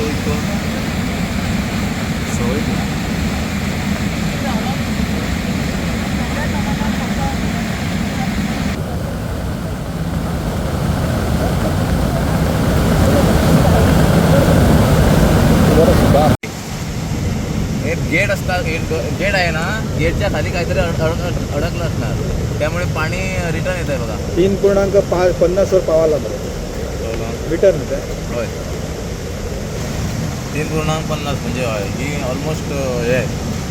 तो इतको सवय. एक गेट असता, एक गेट आहे ना, गेटच्या खाली काहीतरी अडकलं असणार, त्यामुळे पाणी रिटर्न येत आहे बघा. 3.5 50 वर पावाला बरोबर मीटर न्हू ते. होय, 3.50 म्हणजे हय ही ऑलमोस्ट हे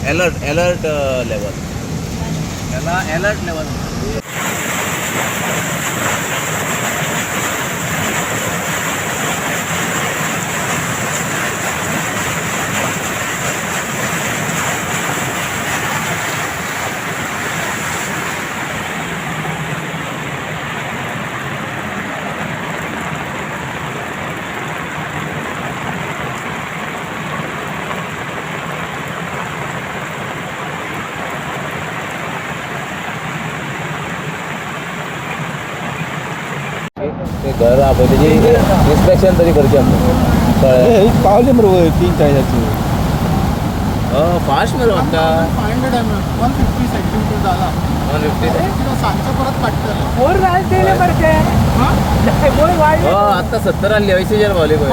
अलर्ट अलर्ट लेवल, याला अलर्ट लेवल. ते घर हा पळय, तेजी इन्स्पेक्शन तरी करची आमकां, कळ्ळें? पावले मरे वयर 3.40ची. फास्ट मरे वाटता. 500 mm, 150 centimetre जाला. 150. सांजचे परत काडटले. वयर घाल दिले मरे ते. वयर वाडले. आत्ता 70 आहली, 80चेर पावली पळय.